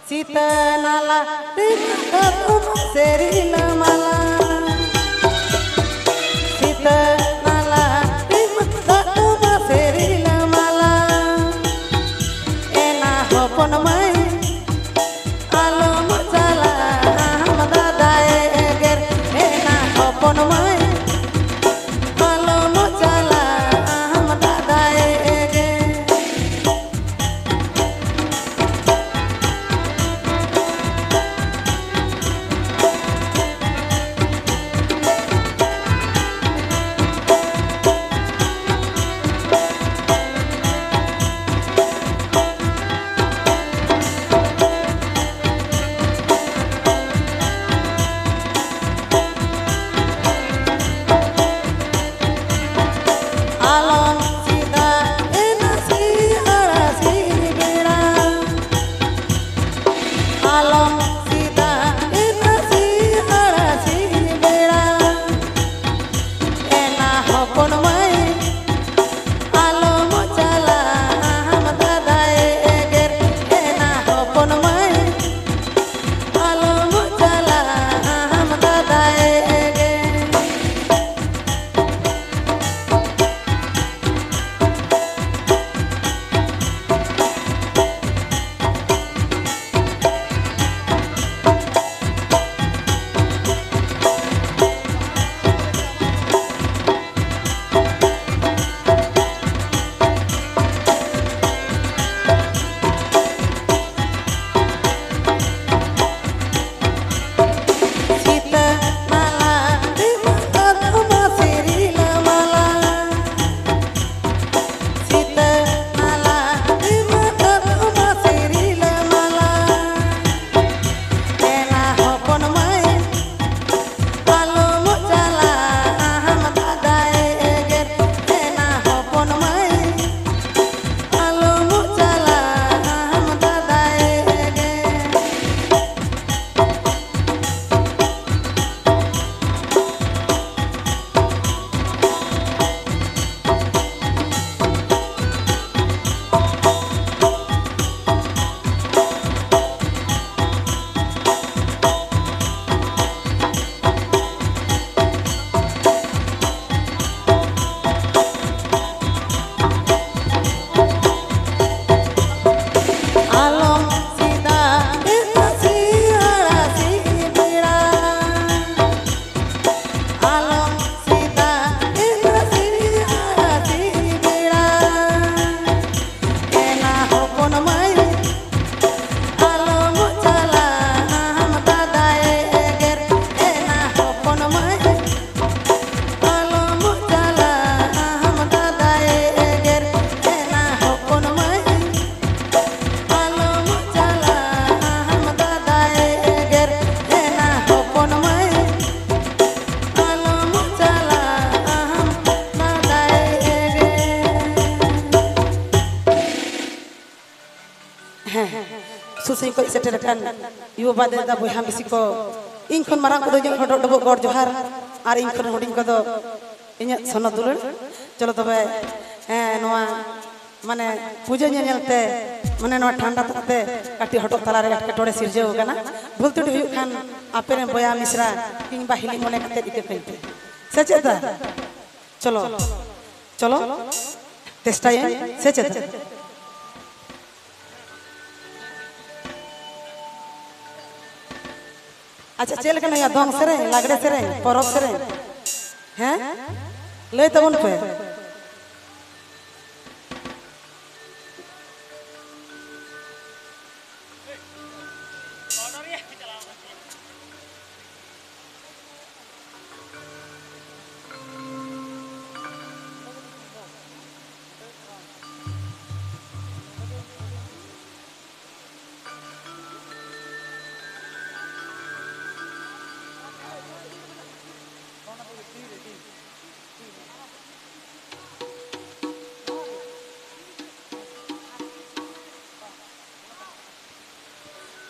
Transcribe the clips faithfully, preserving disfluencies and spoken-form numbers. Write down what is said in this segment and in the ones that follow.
ᱥᱤᱛᱟᱹ ᱱᱟᱞᱟ ᱨᱤᱢ ᱫᱟᱹᱛᱩᱢ ᱥᱮᱨᱤᱞᱟᱹ ᱢᱟᱞᱟ᱾ ᱥᱤᱛᱟᱹ ᱱᱟᱞᱟ ᱨᱤᱢ ᱫᱟᱹᱛᱩᱢ ᱥᱮᱨᱤᱞᱟᱹ ᱢᱟᱞᱟ᱾ ᱮᱱᱟ ᱦᱚᱯᱚᱱ ᱢᱟᱹᱭ ᱟᱞᱚᱢ ᱪᱟᱞᱟᱜ ᱟᱢ ᱫᱟᱫᱟᱭ ᱮᱜᱮᱨ᱾ ᱮᱱᱟ ᱦᱚᱯᱚᱱ ᱢᱟᱹᱭ ᱟᱞᱚᱢ ᱪᱟᱞᱟᱜ ᱟᱢ ᱫᱟᱫᱟᱭ ᱮᱜᱮᱨ᱾ ᱦᱮᱸ, ᱥᱩᱨ ᱥᱟᱺᱜᱤᱧ ᱠᱷᱚᱱ ᱥᱮᱴᱮᱨ ᱟᱠᱟᱱ ᱭᱩ ᱵᱟᱵᱟ, ᱫᱟᱫᱟ, ᱵᱚᱭᱦᱟ, ᱢᱤᱥᱤ ᱠᱚ, ᱤᱧ ᱠᱷᱚᱱ ᱢᱟᱨᱟᱝ ᱠᱚᱫᱚ ᱤᱧᱟᱹᱜ ᱦᱚᱰᱚᱜ ᱰᱚᱵᱚᱜ ᱜᱚᱰ ᱡᱚᱦᱟᱨ, ᱟᱨ ᱤᱧ ᱠᱷᱚᱱ ᱦᱩᱰᱤᱧ ᱠᱚᱫᱚ ᱤᱧᱟᱹᱜ ᱥᱚᱱᱚᱛ ᱫᱩᱞᱟᱹᱲ᱾ ᱪᱚᱞᱚ ᱛᱚᱵᱮ, ᱦᱮᱸ, ᱱᱚᱣᱟ ᱢᱟᱱᱮ ᱯᱩᱡᱟᱹ ᱧᱮᱧᱮᱞ ᱛᱮ, ᱢᱟᱱᱮ ᱱᱚᱣᱟ ᱴᱷᱟᱱᱰᱟ ᱫᱟᱜ ᱛᱮ ᱠᱟᱹᱴᱤᱡ ᱦᱚᱴᱚᱜ ᱛᱟᱞᱟᱨᱮ ᱮᱴᱠᱮᱴᱚᱬᱮ ᱥᱤᱨᱡᱟᱹᱣ ᱟᱠᱟᱱᱟ᱾ ᱵᱷᱩᱞ ᱛᱩᱴᱤ ᱦᱩᱭᱩᱜ ᱠᱷᱟᱱ ᱟᱯᱮ ᱨᱮᱱ ᱵᱚᱭᱦᱟ ᱢᱤᱥᱨᱟ ᱠᱤᱝᱵᱟ ᱦᱤᱞᱤ ᱢᱚᱱᱮ ᱠᱟᱛᱮ ᱤᱠᱟᱹ ᱠᱟᱹᱧ ᱯᱮ᱾ ᱥᱮ ᱪᱮᱫ ᱫᱟ? ᱪᱚᱞᱚ, ᱪᱚᱞᱚ, ᱪᱮᱥᱴᱟᱭᱟᱹᱧ᱾ ᱥᱮ ᱪᱮᱫ? ᱟᱪᱪᱷᱟ, ᱪᱮᱫ ᱞᱮᱠᱟᱱᱟᱜ ᱦᱩᱭᱩᱜᱼᱟ? ᱫᱚᱝ ᱥᱮᱨᱮᱧ, ᱞᱟᱜᱽᱲᱮ ᱥᱮᱨᱮᱧ, ᱯᱚᱨᱚᱵᱽ ᱥᱮᱨᱮᱧ? ᱦᱮᱸ, ᱞᱟᱹᱭ ᱛᱟᱵᱚᱱ ᱯᱮ᱾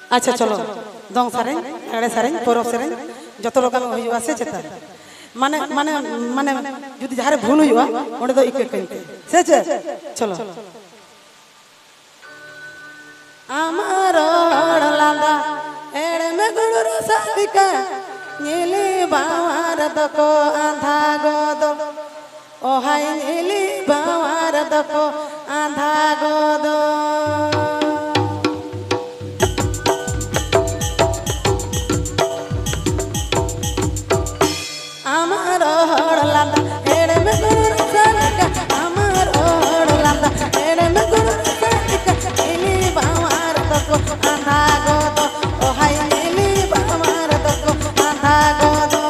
ᱟᱪᱪᱷᱟ, ᱪᱚᱞᱚ, ᱫᱚᱝ ᱥᱮᱨᱮᱧ, ᱞᱟᱜᱽᱲᱮ ᱥᱮᱨᱮᱧ, ᱯᱚᱨᱚᱵᱽ ᱥᱮᱨᱮᱧ, ᱡᱚᱛᱚ ᱞᱮᱠᱟᱱ ᱦᱩᱭᱩᱜᱼᱟ᱾ ᱥᱮ ᱪᱮᱛᱟ? ᱢᱟᱱᱮ, ᱢᱟᱱᱮ, ᱢᱟᱱᱮ, ᱡᱩᱫᱤ ᱡᱟᱦᱟᱸ ᱨᱮ ᱵᱷᱩᱞ ᱦᱩᱭᱩᱜᱼᱟ, ᱚᱸᱰᱮ ᱫᱚ ᱤᱠᱟᱹ ᱠᱟᱹᱧ ᱯᱮ᱾ ᱥᱮ ᱪᱮᱫ? ᱪᱚᱞᱚ᱾ ᱟᱢᱟᱜ ᱨᱚᱲ ᱞᱟᱸᱫᱟ ᱮᱲᱮᱢᱮ ᱜᱩᱲᱩᱨ ᱥᱟᱹᱨᱤ ᱠᱟ, ᱧᱤᱞᱤ ᱵᱟᱣᱟᱨ ᱫᱚᱠᱚ ᱟᱸᱫᱷᱟ ᱜᱚᱫᱚ᱾ ᱚᱦᱟᱭ ᱧᱤᱞᱤ ᱵᱟᱣᱟᱨ ᱫᱚᱠᱚ ᱟᱸᱫᱷᱟ ᱜᱚᱫᱚ᱾ ᱟᱢᱟᱜ ᱨᱚᱲ ᱞᱟᱸᱫᱟ ᱮᱲᱮᱢᱮ ᱜᱩᱲᱩᱨ ᱥᱟᱹᱨᱤ ᱠᱟ, ᱟᱢᱟᱜ ᱨᱚᱲ ᱞᱟᱸᱫᱟ ᱮᱲᱮᱢᱮ ᱜᱩᱲᱩᱨ ᱥᱟᱹᱨᱤ ᱠᱟ, ᱧᱤᱞᱤ ᱵᱟᱣᱟᱨ ᱫᱚᱠᱚ ᱟᱸᱫᱷᱟ ᱜᱚᱫᱚ᱾ ᱚᱦᱟᱭ ᱧᱤᱞᱤ ᱵᱟᱣᱟᱨ ᱫᱚᱠᱚ ᱟᱸᱫᱷᱟ ᱜᱚᱫᱚ᱾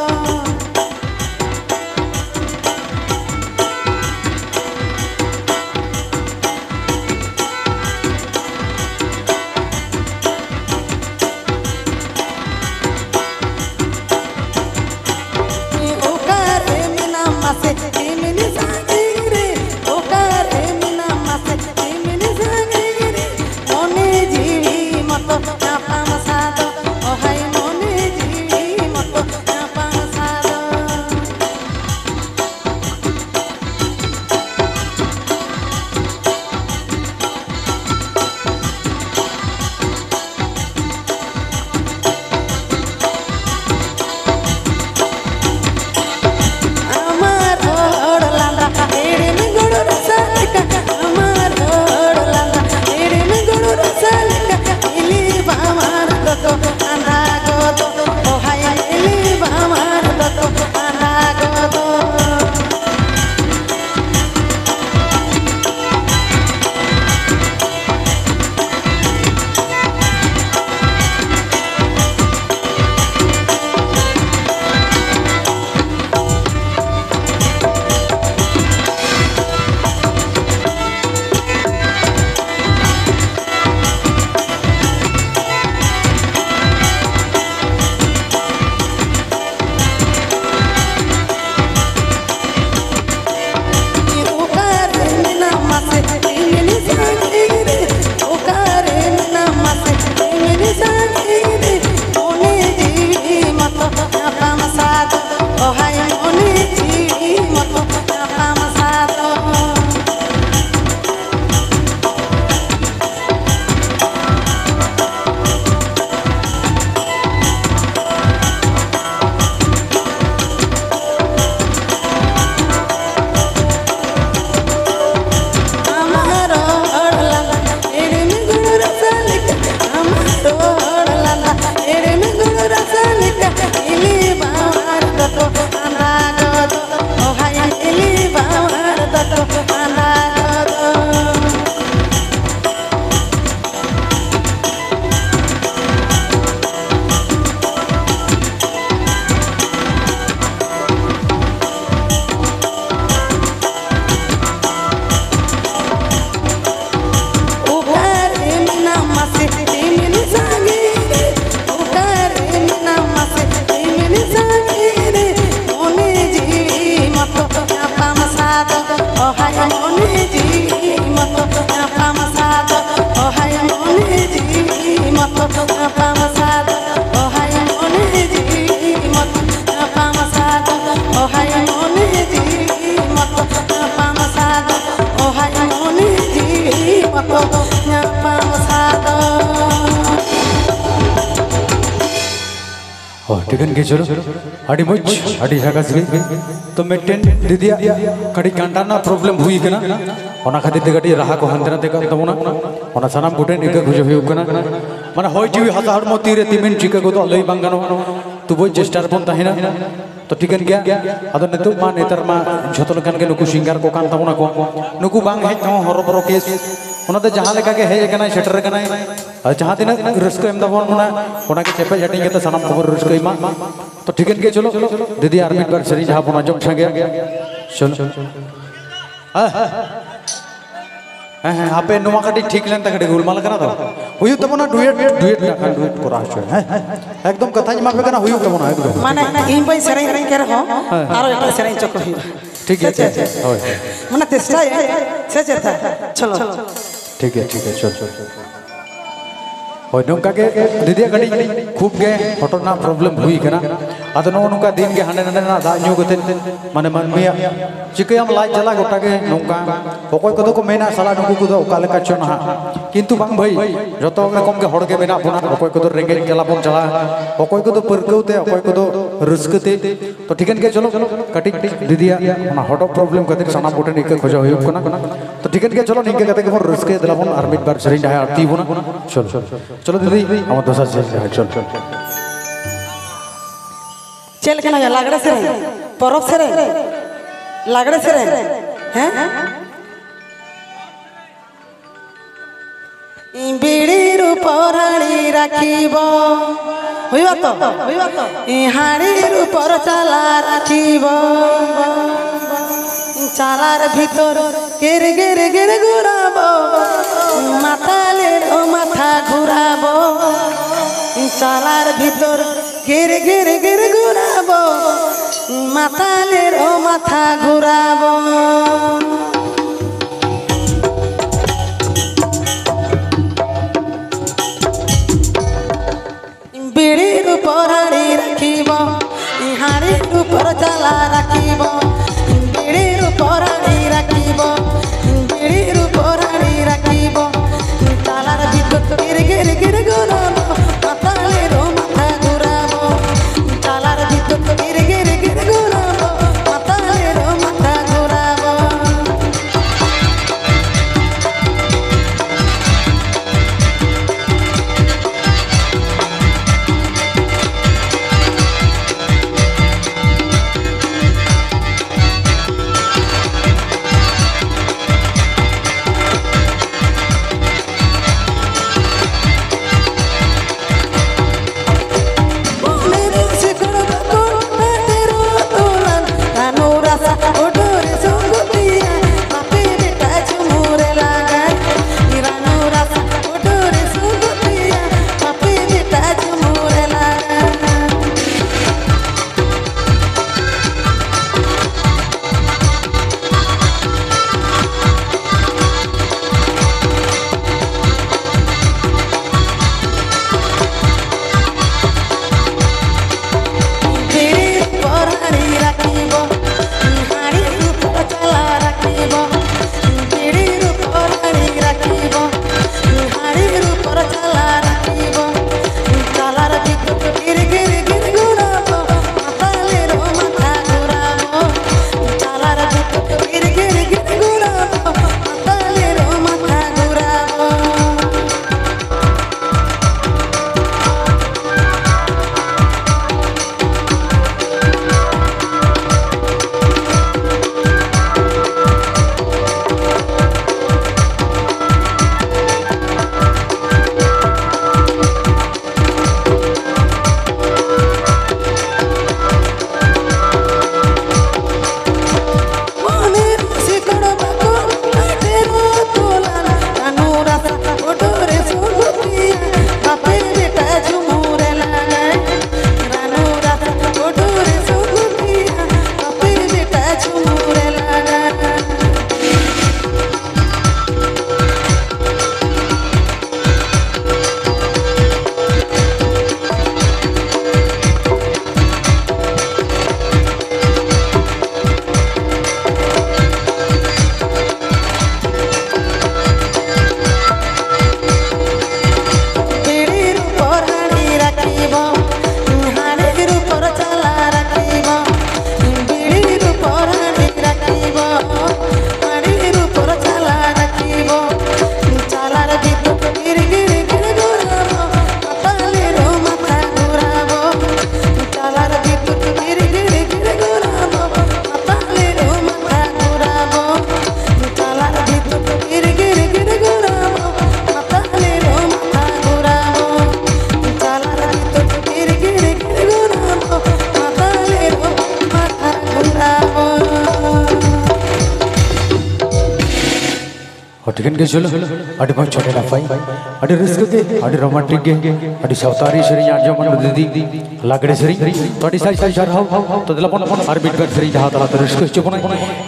ᱧᱟᱯᱟᱢ ᱥᱟᱫᱚ, ᱚᱦᱟᱭ ᱢᱚᱱᱮ ᱡᱤᱣᱤ ᱢᱚᱛᱚ ᱧᱟᱯᱟᱢ ᱥᱟᱫᱚ᱾ ᱟᱢᱟᱨ ᱦᱚᱲ ᱞᱟᱸᱫᱟ, ᱦᱮᱲᱮᱢ ᱜᱩᱲ ᱨᱟᱥᱟ ᱞᱮᱠᱟ᱾ ᱟᱢᱟᱨ ᱦᱚᱲ ᱞᱟᱸᱫᱟ, ᱦᱮᱲᱮᱢ ᱜᱩᱲ ᱨᱟᱥᱟ ᱞᱮᱠᱟ᱾ ᱦᱤᱞᱤ ᱵᱟᱝ ᱦᱳᱭ, ᱴᱷᱤᱠᱟᱹᱱ ᱜᱮ, ᱪᱚᱞᱚ᱾ ᱟᱹᱰᱤ ᱢᱚᱡᱽ, ᱟᱹᱰᱤ ᱡᱷᱟᱠᱟᱥ ᱜᱮ᱾ ᱛᱚ, ᱢᱤᱫᱴᱮᱱ ᱫᱤᱫᱤᱭᱟᱜ ᱠᱟᱹᱴᱤᱡ ᱠᱟᱱᱴᱟ ᱨᱮᱱᱟᱜ ᱯᱨᱚᱵᱞᱮᱢ ᱦᱩᱭ ᱠᱟᱱᱟ, ᱚᱱᱟ ᱠᱷᱟᱹᱛᱤᱨ ᱛᱮ ᱠᱟᱹᱴᱤᱡ ᱨᱟᱦᱟ ᱠᱚ ᱦᱟᱱᱛᱮ ᱱᱟᱛᱮ ᱠᱟᱱ ᱛᱟᱵᱚᱱᱟ᱾ ᱚᱱᱟ ᱥᱟᱱᱟᱢ ᱠᱚᱴᱷᱮᱱ ᱤᱠᱟᱹ ᱠᱷᱚᱡᱚᱜ ᱦᱩᱭᱩᱜ ᱠᱟᱱᱟ, ᱢᱟᱱᱮ ᱦᱚᱭ ᱡᱤᱣᱤ ᱦᱟᱥᱟ ᱦᱚᱲᱢᱚ ᱛᱤᱨᱮ ᱛᱤᱢᱤᱱ ᱪᱤᱠᱟᱹ ᱜᱚᱫᱚᱜ ᱞᱟᱹᱭ ᱵᱟᱝ ᱜᱟᱱᱚᱜᱼᱟ᱾ ᱛᱚᱵᱩ ᱪᱮᱥᱴᱟ ᱨᱮᱵᱚᱱ ᱛᱟᱦᱮᱱᱟ᱾ ᱛᱚ, ᱴᱷᱤᱠᱟᱹᱱ ᱜᱮᱭᱟ᱾ ᱟᱫᱚ ᱱᱤᱛᱚᱜ ᱢᱟ, ᱱᱮᱛᱟᱨ ᱢᱟ ᱡᱷᱚᱛᱚ ᱞᱮᱠᱟᱱ ᱜᱮ ᱱᱩᱠᱩ ᱥᱤᱝᱜᱟᱨ ᱠᱚ ᱠᱟᱱ ᱛᱟᱵᱚᱱᱟ ᱠᱚ, ᱱᱩᱠᱩ ᱵᱟᱝ ᱦᱮᱡ ᱛᱮᱦᱚᱸ ᱦᱚᱨᱚᱵᱚᱨᱚ ᱠᱮᱥ᱾ ᱚᱱᱟᱛᱮ ᱡᱟᱦᱟᱸ ᱞᱮᱠᱟ ᱜᱮ ᱦᱮᱡ ᱟᱠᱟᱱᱟᱭ, ᱥᱮᱴᱮᱨ ᱟᱠᱟᱱᱟᱭ, ᱟᱨ ᱡᱟᱦᱟᱸ ᱛᱤᱱᱟᱹᱜ ᱨᱟᱹᱥᱠᱟᱹ ᱮᱢ ᱫᱟᱵᱚᱱ, ᱚᱱᱟ, ᱚᱱᱟᱜᱮ ᱪᱮᱯᱮᱡ ᱦᱟᱹᱴᱤᱧ ᱠᱟᱛᱮ ᱥᱟᱱᱟᱢ ᱠᱚᱵᱚᱱ ᱨᱟᱹᱥᱠᱟᱹᱭ ᱢᱟ᱾ ᱛᱚ, ᱴᱷᱤᱠᱟᱹᱱ ᱜᱮ, ᱪᱚᱞᱚ, ᱫᱤᱫᱤ ᱟᱨ ᱢᱤᱫ ᱵᱟᱨ ᱥᱮᱨᱮᱧ ᱡᱟᱦᱟᱸ ᱵᱚᱱ ᱟᱸᱡᱚᱢ ᱥᱟᱸᱜᱮᱭᱟ᱾ ᱪᱚᱞᱚ᱾ ᱦᱮᱸ, ᱦᱮᱸ, ᱦᱮᱸ, ᱦᱟᱯᱮ, ᱱᱚᱣᱟ ᱠᱟᱹᱴᱤᱡ ᱴᱷᱤᱠ ᱞᱮᱱ ᱛᱟᱠᱟᱹᱴᱤᱡ ᱜᱳᱞᱢᱟᱞ ᱠᱟᱱᱟ ᱛᱚ᱾ ᱦᱩᱭᱩᱜ ᱛᱟᱵᱚᱱᱟ ᱰᱩᱭᱮᱴ, ᱰᱩᱭᱮᱴ ᱱᱟᱜ ᱠᱷᱟᱱ ᱰᱩᱭᱮᱴ ᱠᱚᱨᱟᱣ ᱦᱚᱪᱚᱭ, ᱦᱮᱸ? ᱮᱠᱫᱚᱢ ᱠᱟᱛᱷᱟᱧ ᱮᱢᱟ ᱯᱮ ᱠᱟᱱᱟ, ᱦᱩᱭᱩᱜ ᱛᱟᱵᱚᱱᱟ ᱮᱠᱫᱚᱢ᱾ ᱢᱟᱱᱮ, ᱤᱧ ᱵᱟᱹᱧ ᱥᱮᱨᱮᱧ ᱥᱮᱨᱮᱧ ᱠᱮ ᱨᱮᱦᱚᱸ, ᱦᱮᱸ᱾ ᱟᱨᱚ ᱮᱴᱟᱜ ᱥᱮᱨᱮᱧ ᱦᱚᱪᱚ ᱠᱚ ᱦᱩᱭᱩᱜᱼᱟ᱾ ᱴᱷᱤᱠ ᱜᱮᱭᱟ, ᱥᱮ ᱪᱮᱫ? ᱦᱳᱭ᱾ ᱢᱟᱱᱮ, ᱪᱮᱥᱴᱟᱭᱟ, ᱥᱮ ᱪᱮᱫ? ᱪᱚᱞᱚ᱾ ᱴᱷᱤᱠ ᱜᱮᱭᱟ, ᱴᱷᱤᱠ ᱜᱮᱭᱟ, ᱪᱚᱞ, ᱪᱚᱞ, ᱪᱚᱞ᱾ ᱦᱳᱭ, ᱱᱚᱝᱠᱟ ᱜᱮ ᱫᱤᱫᱤᱭᱟᱜ ᱠᱟᱹᱴᱤᱡ ᱠᱷᱩᱵ ᱜᱮ ᱦᱚᱴᱚᱜ ᱨᱮᱱᱟᱜ ᱯᱨᱚᱵᱞᱮᱢ ᱦᱩᱭ ᱠᱟᱱᱟ᱾ ᱟᱫᱚ ᱱᱚᱜᱼᱚ ᱱᱚᱝᱠᱟ ᱫᱤᱱ ᱜᱮ ᱦᱟᱸᱰᱮ ᱱᱟᱰᱮᱱᱟᱜ ᱫᱟᱜ ᱧᱩ ᱠᱟᱛᱮ, ᱢᱟᱱᱮ, ᱢᱟᱹᱱᱢᱤᱭᱟᱜ ᱪᱤᱠᱟᱹᱭᱟᱢ, ᱞᱟᱡ ᱡᱟᱞᱟ ᱜᱚᱴᱟ ᱜᱮ ᱱᱚᱝᱠᱟ᱾ ᱚᱠᱚᱭ ᱠᱚᱫᱚ ᱠᱚ ᱢᱮᱱᱟ, "ᱥᱟᱞᱟ, ᱱᱩᱠᱩ ᱠᱚᱫᱚ ᱚᱠᱟ ᱞᱮᱠᱟ ᱪᱚ ᱱᱟᱦᱟᱜ", ᱠᱤᱱᱛᱩ ᱵᱟᱝ ᱵᱷᱟᱹᱭ, ᱡᱚᱛᱚ ᱨᱚᱠᱚᱢ ᱜᱮ ᱦᱚᱲ ᱜᱮ ᱢᱮᱱᱟᱜ ᱵᱚᱱᱟ᱾ ᱚᱠᱚᱭ ᱠᱚᱫᱚ ᱨᱮᱸᱜᱮᱡ ᱡᱟᱞᱟ ᱵᱚᱱ ᱪᱟᱞᱟᱜᱼᱟ, ᱚᱠᱚᱭ ᱠᱚᱫᱚ ᱯᱟᱹᱨᱠᱟᱹᱣ ᱛᱮ, ᱚᱠᱚᱭ ᱠᱚᱫᱚ ᱨᱟᱹᱥᱠᱟᱹ ᱛᱮ᱾ ᱛᱚ, ᱴᱷᱤᱠᱟᱹᱱ ᱜᱮ, ᱪᱚᱞᱚ, ᱠᱟᱹᱴᱤᱡ ᱫᱤᱫᱤᱭᱟᱜ ᱚᱱᱟ ᱦᱚᱴᱚᱜ ᱯᱨᱚᱵᱞᱮᱢ ᱠᱷᱟᱹᱛᱤᱨ ᱥᱟᱱᱟᱢ ᱠᱚᱴᱷᱮᱱ ᱤᱠᱟᱹ ᱠᱷᱚᱡᱚᱜ ᱦᱩᱭᱩᱜ ᱠᱟᱱᱟ᱾ ᱛᱚ, ᱴᱷᱤᱠᱟᱹᱱ ᱜᱮ, ᱪᱚᱞᱚ, ᱱᱤᱝᱠᱟᱹ ᱠᱟᱛᱮ ᱜᱮᱵᱚᱱ ᱨᱟᱹᱥᱠᱟᱹᱭᱟ᱾ ᱫᱮᱞᱟ ᱵᱚᱱ ᱟᱨ ᱢᱤᱫ ᱵᱟᱨ ᱥᱮᱨᱮᱧ ᱰᱟᱦᱟᱨ ᱟᱲᱛᱤ ᱵᱚᱱᱟ᱾ ᱪᱚᱞᱚ, ᱪᱚᱞᱚ᱾ ᱪᱚᱞᱚ ᱫᱤᱫᱤ, ᱟᱢᱟᱜ ᱫᱚᱥᱟᱨ ᱥᱮᱨᱮᱧ ᱨᱮ, ᱪᱚᱞ, ᱪᱚᱞ᱾ ᱪᱮᱫ ᱞᱮᱠᱟᱱᱟᱜ ᱞᱟᱜᱽᱲᱮ ᱥᱮᱨᱮᱧ, ᱯᱚᱨᱚᱵᱽ ᱥᱮᱨᱮᱧ, ᱞᱟᱜᱽᱲᱮ ᱥᱮᱨᱮᱧ, ᱦᱮᱸ? ᱵᱤᱲᱤ ᱨᱩᱯᱚᱨ ᱦᱟᱹᱲᱤ ᱨᱟᱠᱷᱤᱵᱚ, ᱦᱩᱭᱩᱜᱼᱟ ᱛᱚ? ᱦᱩᱭᱩᱜᱼᱟ ᱛᱚ? ᱦᱟᱹᱲᱤ ᱨᱩᱯᱚᱨ ᱪᱟᱞᱟ ᱨᱟᱠᱷᱤᱵᱚ, ᱪᱟᱞᱟᱨ ᱵᱷᱤᱛᱚᱨ ᱜᱮᱨ ᱜᱮᱨ ᱜᱮᱨ ᱜᱩᱨᱟᱵᱚ, ᱢᱟᱛᱟᱞᱮᱨ ᱚ ᱢᱟᱛᱷᱟ ᱜᱷᱩᱨᱟᱵᱚ, ᱪᱟᱞᱟᱨ ᱵᱷᱤᱛᱚᱨ ᱜᱮᱨ ᱜᱮᱨ ᱜᱮᱨ ᱜᱩᱨᱟᱵᱚ, ᱢᱟᱛᱟᱞᱮᱨ ᱚ ᱢᱟᱛᱷᱟ ᱜᱷᱩᱨᱟᱵᱚ᱾ ᱵᱤᱲᱤ ᱨᱩᱯᱚᱨ ᱦᱟᱹᱲᱤ ᱨᱟᱠᱷᱤᱵᱚ, ᱦᱟᱹᱲᱤ ᱨᱩᱯᱚᱨ ᱪᱟᱞᱟ ᱨᱟᱠᱷᱤᱵᱚ, ᱵᱤᱲᱤ ᱨᱩᱯᱚᱨ ᱦᱟᱹᱲᱤ ᱨᱟᱠᱷᱤᱵᱚ, ᱵᱤᱲᱤ ᱨᱩᱯᱚᱨ ᱦᱟᱹᱲᱤ ᱨᱟᱠᱷᱤᱵᱚ, ᱪᱟᱞᱟᱨ ᱵᱷᱤᱛᱚᱨ ᱜᱤᱨ ᱜᱤᱨ ᱜᱤᱨ ᱜᱩᱨᱟᱵᱚ, ᱢᱟᱛᱟᱞᱮᱨ ᱚ ᱢᱟᱛᱷᱟ ᱜᱷᱩᱨᱟᱵᱚ᱾ ᱴᱷᱤᱠᱟᱹᱱ ᱜᱮ ᱪᱚᱞᱚ, ᱟᱹᱰᱤ ᱢᱚᱡᱽ, ᱟᱹᱰᱤ ᱱᱟᱯᱟᱭ, ᱟᱹᱰᱤ ᱨᱟᱹᱥᱠᱟᱹ ᱜᱮ, ᱟᱹᱰᱤ ᱨᱳᱢᱟᱱᱴᱤᱠ ᱜᱮ, ᱟᱹᱰᱤ ᱥᱟᱶᱛᱟ ᱟᱹᱨᱤ ᱥᱮᱨᱮᱧ ᱟᱸᱡᱚᱢ ᱟᱱ ᱫᱤᱫᱤ ᱞᱟᱜᱽᱲᱮ ᱥᱮᱨᱮᱧ᱾ ᱛᱚ ᱟᱹᱰᱤ ᱥᱟᱭ ᱥᱟᱭ ᱥᱟᱨᱦᱟᱣ᱾ ᱛᱚ ᱫᱮᱞᱟ ᱵᱚᱱ ᱟᱨ ᱢᱤᱫ ᱵᱟᱨ ᱥᱮᱨᱮᱧ ᱨᱟᱦᱟ ᱛᱟᱞᱟᱛᱮ ᱨᱟᱹᱥᱠᱟᱹ ᱦᱚᱪᱚ ᱵᱚᱱᱟ᱾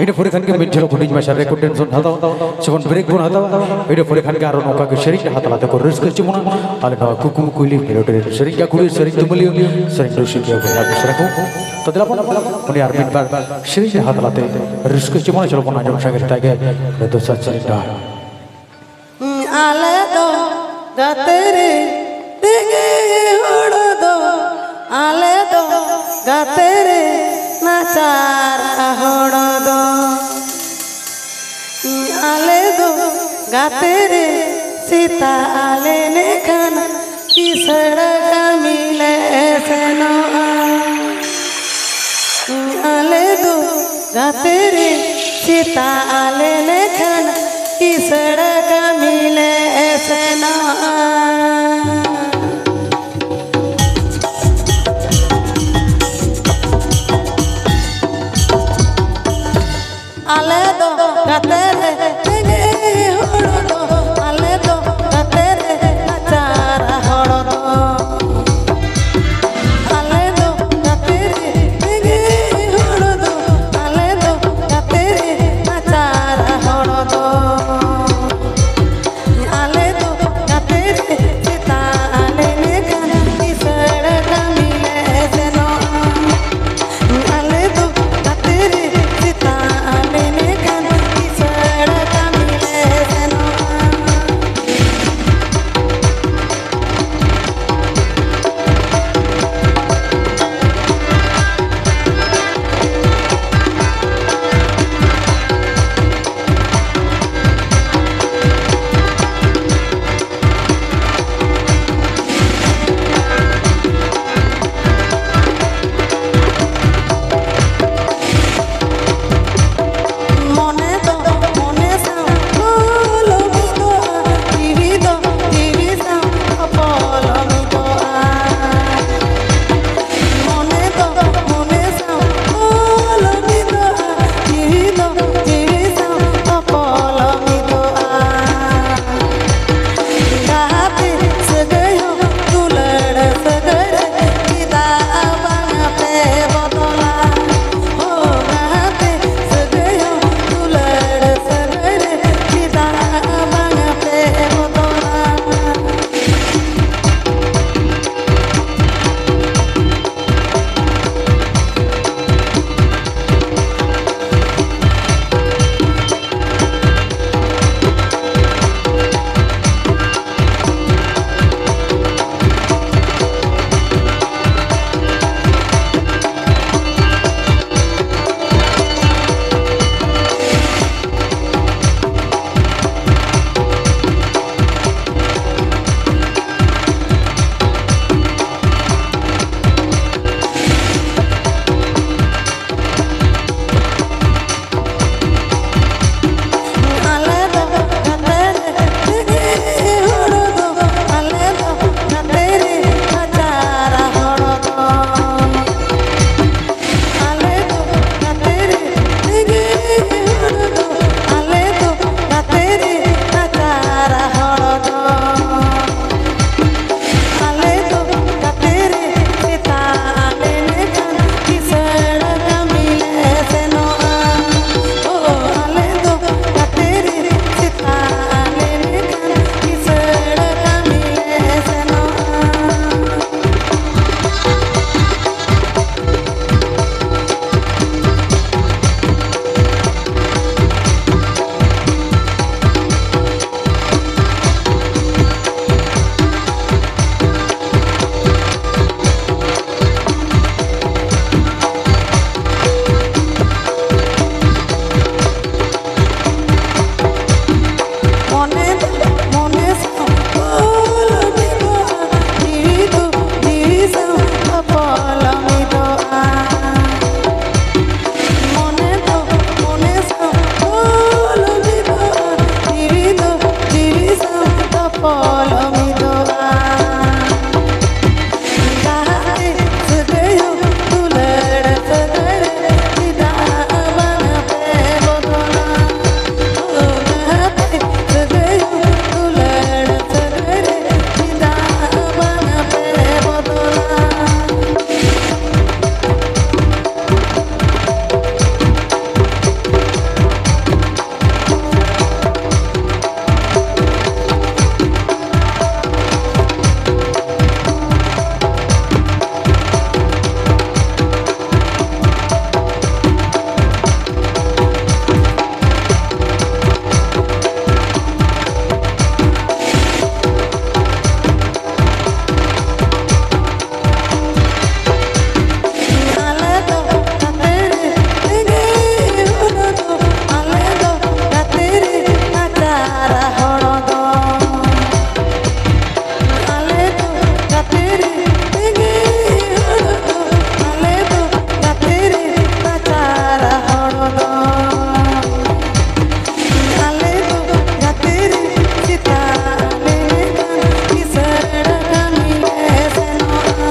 ᱤᱱᱟᱹ ᱯᱚᱨᱮ ᱠᱷᱟᱱ ᱜᱮ ᱢᱤᱫ ᱡᱷᱚᱞᱚᱠ ᱦᱩᱰᱤᱧ ᱢᱟᱪᱷᱟ ᱨᱮ ᱠᱚᱱᱴᱮᱱᱥᱚᱱ ᱦᱟᱛᱟᱣᱟ, ᱥᱮ ᱵᱚᱱ ᱵᱨᱮᱠ ᱵᱚᱱ ᱦᱟᱛᱟᱣᱟ᱾ ᱤᱱᱟᱹ ᱯᱚᱨᱮ ᱠᱷᱟᱱ ᱜᱮ ᱟᱨᱚ ᱱᱚᱝᱠᱟ ᱜᱮ ᱥᱮᱨᱮᱧ ᱨᱟᱦᱟ ᱛᱟᱞᱟᱛᱮ ᱠᱚ ᱨᱟᱹᱥᱠᱟᱹ ᱦᱚᱪᱚ ᱵᱚᱱᱟ᱾ ᱟᱞᱮ ᱱᱚᱣᱟ ᱠᱩᱠᱢᱩ ᱠᱩᱭᱞᱤ ᱢᱮᱞᱳᱰᱤ ᱨᱮᱱ ᱥᱮᱨᱮᱧ ᱜᱟᱹᱠᱷᱩᱲᱤᱭᱟᱹ, ᱥᱮᱨᱮᱧ ᱛᱩᱢᱟᱹᱞᱤᱭᱟᱹ, ᱥᱮᱨᱮᱧ ᱨᱩᱥᱤᱠᱤᱭᱟᱹ ᱵᱚᱭᱦᱟ ᱢᱤᱥᱨᱟ ᱠᱚ᱾ ᱛᱚ ᱫᱮᱞᱟ ᱵᱚᱱ ᱩᱱᱤ ᱟᱨ ᱢᱤᱫ ᱵᱟᱨ ᱥᱮᱨᱮᱧ ᱨᱟᱦᱟ ᱛᱟᱞᱟᱛᱮ ᱨᱟᱹᱥᱠᱟᱹ ᱦᱚᱪᱚ ᱵᱚᱱᱟ᱾ ᱪᱚᱞᱚ ᱵᱚᱱ ᱟᱸᱡᱚᱢ ᱥᱟᱸᱜᱮ ᱞᱮᱛᱟᱭ ᱜᱮ ᱫᱚᱥᱟᱨ ᱥᱮᱨᱮᱧ ᱨᱟᱦᱟ᱾ ᱟᱞᱮ ᱫᱚ ᱜᱟᱛᱮ ᱨᱮ ᱛᱮᱜᱮ ᱦᱚᱲ ᱫᱚ, ᱟᱞᱮ ᱫᱚ ᱜᱟᱛᱮ ᱨᱮ ᱱᱟᱪᱟᱨ ᱦᱚᱲ ᱫᱚ᱾ ᱟᱞᱮ ᱫᱚ ᱜᱟᱛᱮ ᱨᱮ ᱥᱮᱛᱟᱜ ᱞᱮᱱᱠᱷᱟᱱ ᱠᱤᱥᱟᱹᱬ ᱠᱟᱹᱢᱤ ᱞᱮ ᱥᱮᱱᱚᱜᱼᱟ᱾ ᱟᱞᱮ ᱫᱚ ᱜᱟᱛᱮ ᱨᱮ ᱥᱮᱛᱟᱜ ᱞᱮᱱᱠᱷᱟᱱ ᱠᱤᱥᱟᱹᱬ ᱠᱟᱹᱢᱤ ᱞᱮ ᱥᱮᱱᱚᱜᱼᱟ᱾ ᱟᱞᱮ ᱫᱚ ᱜᱟᱛᱮ ᱨᱮ ᱨᱮᱸᱜᱮᱡ ᱦᱚᱲ ᱫᱚ, ᱟᱞᱮ ᱫᱚ ᱜᱟᱛᱮ ᱨᱮ ᱱᱟᱪᱟᱨ ᱦᱚᱲ ᱫᱚ᱾ ᱟᱞᱮ ᱫᱚ ᱜᱟᱛᱮ ᱨᱮ ᱨᱮᱸᱜᱮᱡ ᱦᱚᱲ ᱫᱚ, ᱟᱞᱮ ᱫᱚ ᱜᱟᱛᱮ ᱨᱮ ᱱᱟᱪᱟᱨ ᱦᱚᱲ ᱫᱚ᱾ ᱯᱚᱞᱚᱢ ᱢᱤᱫᱚᱜᱼᱟ᱾ ᱜᱟᱛᱮ ᱥᱟᱹᱜᱟᱹᱭ ᱦᱚᱸ ᱫᱩᱞᱟᱹᱲ ᱥᱟᱹᱜᱟᱹᱭ ᱨᱮ ᱪᱮᱫᱟᱜ ᱵᱟᱝ ᱯᱮ ᱵᱚᱫᱚᱞᱟ? ᱚ ᱜᱟᱛᱮ ᱥᱟᱹᱜᱟᱹᱭ ᱦᱚᱸ ᱫᱩᱞᱟᱹᱲ ᱥᱟᱹᱜᱟᱹᱭ ᱨᱮ ᱪᱮᱫᱟᱜ ᱵᱟᱝ ᱯᱮ ᱵᱚᱫᱚᱞᱟ? ᱟᱞᱮ ᱫᱚ ᱜᱟᱛᱮ ᱨᱮ ᱛᱮᱸᱜᱮ ᱦᱚᱲ ᱫᱚ, ᱟᱞᱮ ᱫᱚ ᱜᱟᱛᱮ ᱨᱮ ᱱᱟᱪᱟᱨ ᱦᱚᱲ ᱫᱚ᱾ ᱟᱞᱮ ᱫᱚ ᱜᱟᱛᱮ ᱨᱮ ᱛᱮᱸᱜᱮ ᱦᱚᱲ ᱫᱚ, ᱟᱞᱮ ᱫᱚ ᱜᱟᱛᱮ ᱨᱮ ᱱᱟᱪᱟᱨ ᱦᱚᱲ ᱫᱚ᱾ ᱟᱞᱮ ᱫᱚ ᱜᱟᱛᱮ ᱨᱮ ᱥᱮᱛᱟᱜ ᱞᱮᱱᱠᱷᱟᱱ ᱠᱤᱥᱟᱹᱬ ᱠᱟᱹᱢᱤ ᱞᱮ ᱥᱮᱱᱚᱜᱼᱟ᱾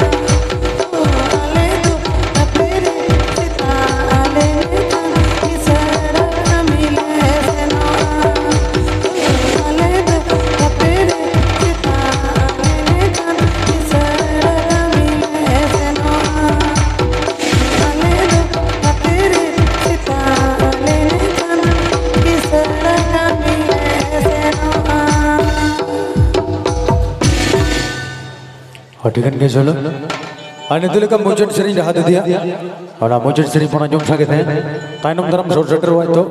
ᱟᱞᱮ ᱫᱚ ᱜᱟᱛᱮ ᱨᱮ ᱥᱮᱛᱟᱜ ᱞᱮᱱᱠᱷᱟᱱ ᱠᱤᱥᱟᱹᱬ ᱠᱟᱹᱢᱤ ᱞᱮ ᱥᱮᱱᱚᱜᱼᱟ᱾ ᱟᱞᱮ ᱫᱚ ᱜᱟᱛᱮ ᱨᱮ ᱥᱮᱛᱟᱜ ᱞᱮᱱᱠᱷᱟᱱ ᱠᱤᱥᱟᱹᱬ ᱠᱟᱹᱢᱤ ᱞᱮ ᱥᱮᱱᱚᱜᱼᱟ᱾ ᱟᱞᱮ ᱫᱚ ᱜᱟᱛᱮ ᱨᱮ ᱥᱮᱛᱟᱜ ᱞᱮᱱᱠᱷᱟᱱ ᱠᱤᱥᱟᱹᱬ ᱠᱟᱹᱢᱤ ᱞᱮ ᱥᱮᱱᱚᱜᱼᱟ᱾ ᱟᱹᱰᱤ ᱜᱟᱱ ᱜᱮ ᱡᱷᱟᱹᱞᱟᱹ᱾ ᱟᱨ ᱱᱤᱛᱚᱜ ᱞᱮᱠᱟ ᱢᱩᱪᱟᱹᱫ ᱥᱮᱨᱮᱧ ᱨᱟᱦᱟ ᱫᱤᱫᱤᱭᱟ᱾ ᱚᱱᱟ ᱢᱩᱪᱟᱹᱫ ᱥᱮᱨᱮᱧ ᱵᱚᱱ ᱟᱸᱡᱚᱢ ᱥᱟᱸᱜᱮ ᱛᱟᱦᱮᱸ᱾ ᱛᱟᱭᱱᱚᱢ ᱫᱟᱨᱟᱢ ᱥᱚᱨ ᱥᱮᱴᱮᱨᱚᱜᱼᱟᱭ ᱛᱚ᱾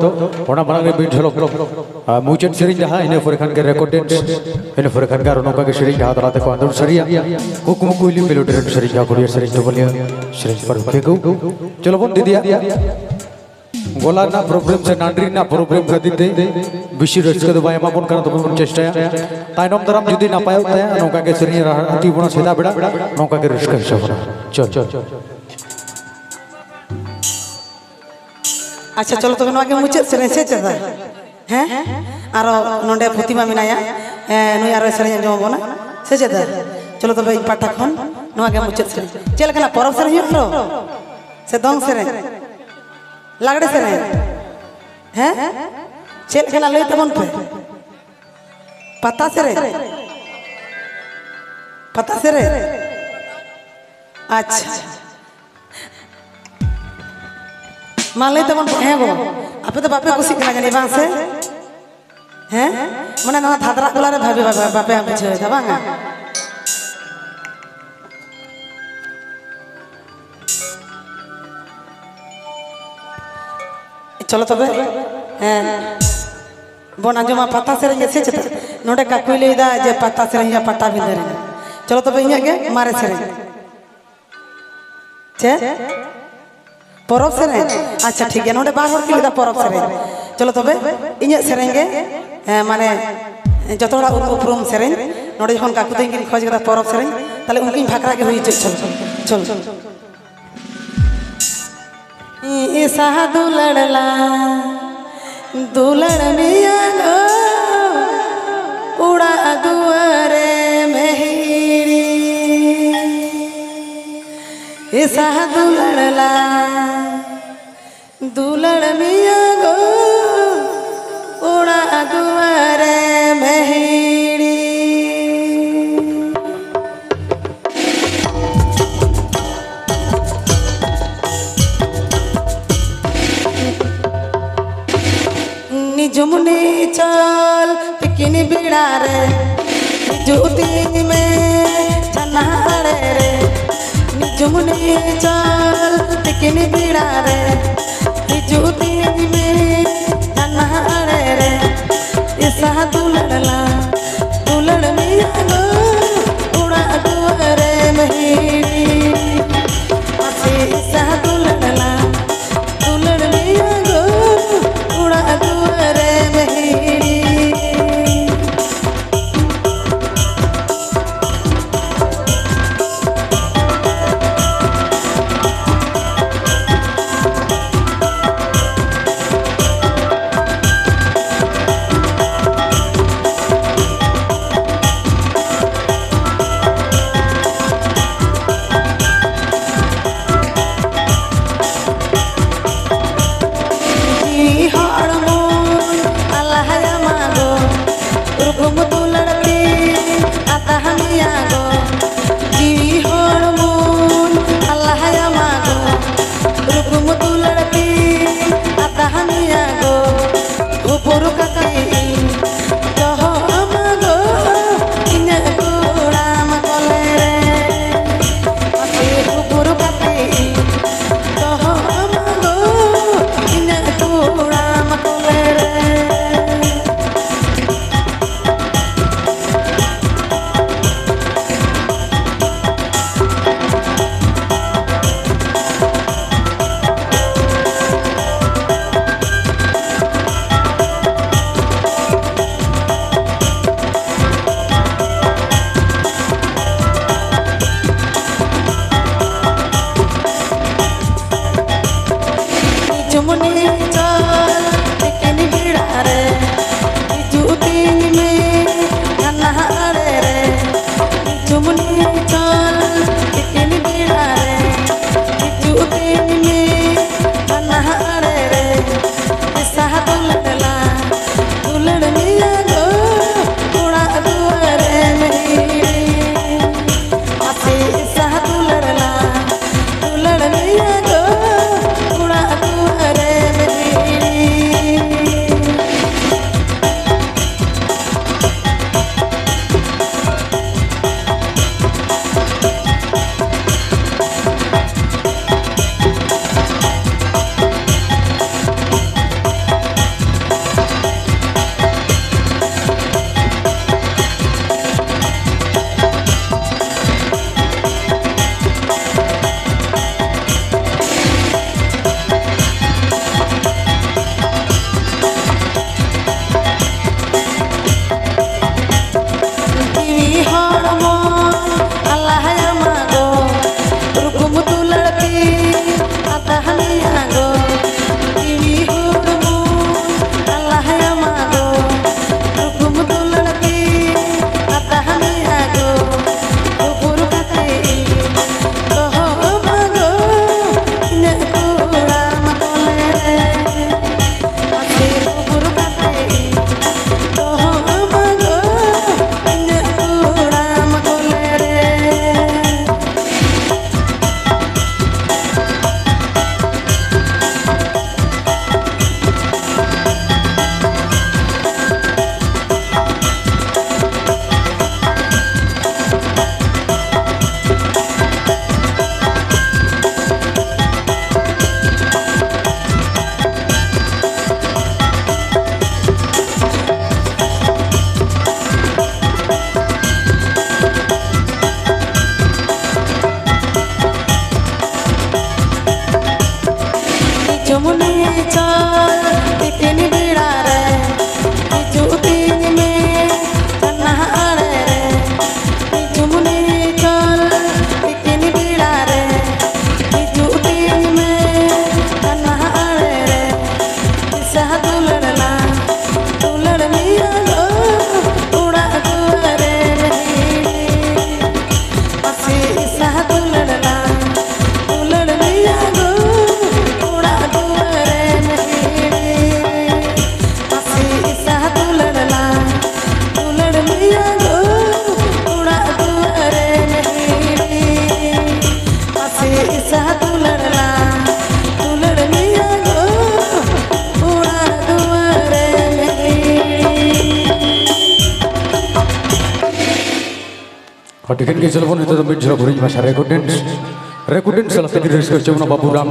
ᱚᱱᱟ ᱢᱟᱲᱟᱝ ᱨᱮ ᱢᱤᱫ ᱡᱷᱚᱞᱚᱠ᱾ ᱟᱨ ᱢᱩᱪᱟᱹᱫ ᱥᱮᱨᱮᱧ ᱡᱟᱦᱟᱸ, ᱤᱱᱟᱹ ᱯᱚᱨᱮ ᱠᱷᱟᱱ ᱜᱮ ᱨᱮᱠᱚᱨᱰ ᱰᱮᱱᱥ, ᱤᱱᱟᱹ ᱯᱚᱨᱮ ᱠᱷᱟᱱ ᱜᱮ ᱟᱨᱚ ᱱᱚᱝᱠᱟ ᱜᱮ ᱥᱮᱨᱮᱧ ᱡᱟᱦᱟᱸ ᱛᱟᱞᱟ ᱛᱮᱠᱚ ᱟᱸᱫᱳᱲ ᱥᱟᱹᱨᱤᱭᱟ᱾ ᱠᱩᱠᱢᱩ ᱠᱩᱭᱞᱤ ᱢᱮᱞᱳᱰᱤ ᱨᱮᱱ ᱥᱮᱨᱮᱧ ᱡᱟᱦᱟᱸ ᱠᱚ ᱞᱟᱹᱭᱟ ᱥᱮᱨᱮᱧ ᱛᱟᱵᱚᱱ ᱱᱤᱭᱟᱹ ᱥᱮᱨᱮᱧ ᱯᱟᱹᱨᱩᱠᱷᱤᱭᱟᱹ ᱠᱚ᱾ ᱪᱚᱞᱚ ᱵᱚᱱ ᱫᱤᱫᱤᱭᱟ᱾ ᱜᱚᱞᱟ ᱨᱮᱱᱟᱜ ᱯᱨᱚᱵᱞᱮᱢ ᱥᱮ ᱱᱟᱹᱰᱨᱤ ᱨᱮᱱᱟᱜ ᱯᱨᱚᱵᱞᱮᱢ ᱠᱷᱟᱹᱛᱤᱨ ᱛᱮ ᱵᱮᱥᱤ ᱨᱟᱹᱥᱠᱟᱹ ᱫᱚ ᱵᱟᱭ ᱮᱢᱟ ᱵᱚᱱ ᱠᱟᱱᱟ, ᱛᱚᱵᱮ ᱵᱚᱱ ᱪᱮᱥᱴᱟᱭᱟ᱾ ᱛᱟᱭᱱᱚᱢ ᱫᱟᱨᱟᱢ ᱡᱩᱫᱤ ᱱᱟᱯᱟᱭᱚᱜ ᱛᱟᱭᱟ, ᱱᱚᱝᱠᱟ ᱜᱮ ᱥᱮᱨᱮᱧ ᱨᱟᱦᱟ ᱤᱫᱤ ᱵᱚᱱᱟ ᱥᱮᱛᱟᱜ ᱵᱮᱲᱟ, ᱱᱚᱝᱠᱟ ᱜᱮ ᱨᱟᱹᱥᱠᱟᱹ ᱦᱤᱥᱟᱹᱵ ᱵᱚᱱᱟ᱾ ᱪᱚᱞ᱾ ᱟᱪᱪᱷᱟ, ᱪᱚᱞᱚ ᱛᱚᱵᱮ ᱱᱚᱣᱟ ᱜᱮ ᱢᱩᱪᱟᱹᱫ ᱥᱮᱨᱮᱧ ᱥᱮ ᱪᱮᱫ? ᱦᱮᱸ? ᱟᱨᱚ ᱱᱚᱰᱮ ᱯᱨᱚᱛᱤᱢᱟ ᱢᱮᱱᱟᱭᱟ᱾ ᱦᱮᱸ, ᱱᱩᱭ ᱟᱨᱚᱭ ᱥᱮᱨᱮᱧ ᱟᱸᱡᱚᱢ ᱟᱵᱚᱱᱟ, ᱥᱮ ᱪᱮᱫ? ᱪᱚᱞᱚ ᱛᱚᱵᱮ, ᱤᱧ ᱯᱟᱦᱴᱟ ᱠᱷᱚᱱ ᱱᱚᱣᱟ ᱜᱮ ᱢᱩᱪᱟᱹᱫ ᱥᱮᱨᱮᱧ᱾ ᱪᱮᱫ ᱞᱮᱠᱟᱱᱟᱜ ᱯᱚᱨᱚᱵᱽ ᱥᱮᱨᱮᱧ ᱦᱩᱭᱩᱜ ᱠᱟᱱᱟ ᱥᱮ ᱫᱚᱝ ᱥᱮᱨᱮᱧ, ᱞᱟᱜᱽᱲᱮ ᱥᱮᱨᱮᱧ? ᱦᱮᱸ, ᱪᱮᱫ ᱞᱮᱠᱟᱱᱟᱜ ᱞᱟᱹᱭ ᱛᱟᱵᱚᱱ ᱯᱮ? ᱯᱟᱛᱟ ᱥᱮᱨᱮᱧ, ᱯᱟᱛᱟ ᱥᱮᱨᱮᱧ᱾ ᱟᱪᱪᱷᱟ, ᱢᱟ ᱞᱟᱹᱭ ᱛᱟᱵᱚᱱ ᱯᱮ᱾ ᱦᱮᱸ ᱜᱚ, ᱟᱯᱮ ᱫᱚ ᱵᱟᱯᱮ ᱠᱩᱥᱤᱜ ᱠᱟᱱᱟ ᱡᱟᱹᱱᱤᱡ, ᱵᱟᱝ ᱥᱮ? ᱦᱮᱸ, ᱢᱟᱱᱮ ᱱᱚᱣᱟ ᱫᱷᱟᱫᱨᱟ ᱜᱚᱞᱟ ᱨᱮ ᱵᱷᱟᱵᱮ ᱵᱟᱯᱮ, ᱵᱟᱯᱮ ᱵᱩᱡᱷᱟᱹᱣ ᱮᱫᱟ, ᱵᱟᱝᱟ? ᱪᱚᱞᱚ ᱛᱚᱵᱮ, ᱦᱮᱸ, ᱵᱚᱱ ᱟᱸᱡᱚᱢᱟ ᱯᱟᱛᱟ ᱥᱮᱨᱮᱧ ᱜᱮ, ᱥᱮ ᱪᱮᱫ? ᱱᱚᱰᱮ ᱠᱟᱠᱩᱭ ᱞᱟᱹᱭᱫᱟ ᱡᱮ ᱯᱟᱛᱟ ᱥᱮᱨᱮᱧ ᱦᱩᱭᱩᱜᱼᱟ ᱯᱟᱴᱟᱵᱤᱸᱫᱟᱹ ᱨᱮ᱾ ᱪᱚᱞᱚ ᱛᱚᱵᱮ, ᱤᱧᱟᱹᱜ ᱜᱮ ᱢᱟᱨᱮ ᱥᱮᱨᱮᱧ᱾ ᱪᱮᱫ? ᱯᱚᱨᱚᱵᱽ ᱥᱮᱨᱮᱧ? ᱟᱪᱪᱷᱟ, ᱴᱷᱤᱠ ᱜᱮᱭᱟ, ᱱᱚᱰᱮ ᱵᱟᱨ ᱦᱚᱲ ᱠᱤᱱ ᱞᱟᱹᱭᱫᱟ ᱯᱚᱨᱚᱵᱽ ᱥᱮᱨᱮᱧ᱾ ᱪᱚᱞᱚ ᱛᱚᱵᱮ, ᱤᱧᱟᱹᱜ ᱥᱮᱨᱮᱧ ᱜᱮ, ᱦᱮᱸ, ᱢᱟᱱᱮ ᱡᱚᱛᱚ ᱦᱚᱲᱟᱜ ᱩᱨᱩᱢ ᱩᱯᱨᱩᱢ ᱥᱮᱨᱮᱧ᱾ ᱱᱚᱰᱮ ᱡᱚᱠᱷᱚᱱ ᱠᱟᱠᱩ ᱛᱟᱹᱠᱤᱱ ᱠᱤᱱ ᱠᱷᱚᱡᱽ ᱠᱟᱫᱟ ᱯᱚᱨᱚᱵᱽ ᱥᱮᱨᱮᱧ, ᱛᱟᱦᱞᱮ ᱩᱱᱠᱤᱱ ᱵᱷᱟᱠᱷᱨᱟ ᱜᱮ ᱦᱩᱭ ᱦᱚᱪᱚ᱾ ᱪᱚᱞᱚ, ᱪᱚᱞᱚ᱾ ᱤᱥᱟᱦᱟ ᱫᱩᱞᱟᱹᱲ ᱞᱟ, ᱫᱩᱞᱟᱹᱲ ᱢᱮᱭᱟ ᱜᱚ, ᱚᱲᱟᱜ ᱫᱩᱣᱟᱹᱨᱮ ᱢᱮᱦᱤᱲᱤ᱾ ᱤᱥᱟᱦᱟ ᱫᱩᱞᱟᱹᱲ ᱞᱟ, ᱫᱩᱞᱟᱹᱲ ᱢᱮᱭᱟ ᱜᱚ, ᱚᱲᱟᱜ ᱫᱩᱣᱟᱹᱨᱮ ᱢᱮᱦᱤᱲᱤ᱾ ᱱᱤᱡᱩᱢ ᱱᱤᱪᱚᱞ ᱛᱤᱠᱤᱱ ᱵᱮᱲᱟ ᱨᱮ, ᱦᱤᱡᱩᱜ ᱛᱤᱧ ᱢᱮ ᱪᱷᱟᱱᱟ ᱟᱲᱮ ᱨᱮ᱾ ᱱᱤᱡᱩᱢ ᱱᱤᱪᱚᱞ ᱛᱤᱠᱤᱱ ᱵᱮᱲᱟ ᱨᱮ, ᱦᱤᱡᱩᱜ ᱛᱤᱧ ᱢᱮ ᱪᱷᱟᱱᱟ ᱟᱲᱮ ᱨᱮ᱾ ᱤᱥᱟᱦᱟ ᱫᱩᱞᱟᱹᱲ ᱞᱟ, ᱫᱩᱞᱟᱹᱲ ᱢᱮᱭᱟ ᱜᱚ, ᱚᱲᱟᱜ ᱫᱩᱣᱟᱹᱨᱮᱢ ᱦᱤᱲᱤᱧ᱾ ᱢᱟᱥᱮ ᱤᱥᱟᱦᱟ ᱫᱩᱞᱟᱹᱲ ᱞᱟ, ᱫᱩᱞᱟᱹᱲ ᱢᱮᱭᱟ ᱜᱚ, ᱚᱲᱟᱜ ᱫᱩᱣᱟᱹᱨᱮᱢ ᱦᱤᱲᱤᱧ᱾ ᱴᱷᱤᱠᱟᱹᱱ ᱜᱮ, ᱪᱚᱞᱚ ᱵᱚᱱ ᱱᱤᱛᱚᱜ ᱫᱚ ᱢᱤᱫ ᱡᱷᱚᱲᱟ ᱦᱩᱰᱤᱧ ᱢᱟᱪᱷᱟ record dance, record dance ᱥᱟᱞᱟᱜ ᱛᱮᱜᱮ ᱨᱟᱹᱥᱠᱟᱹ ᱦᱚᱪᱚ ᱵᱚᱱᱟ ᱵᱟᱹᱵᱩ ᱨᱟᱢ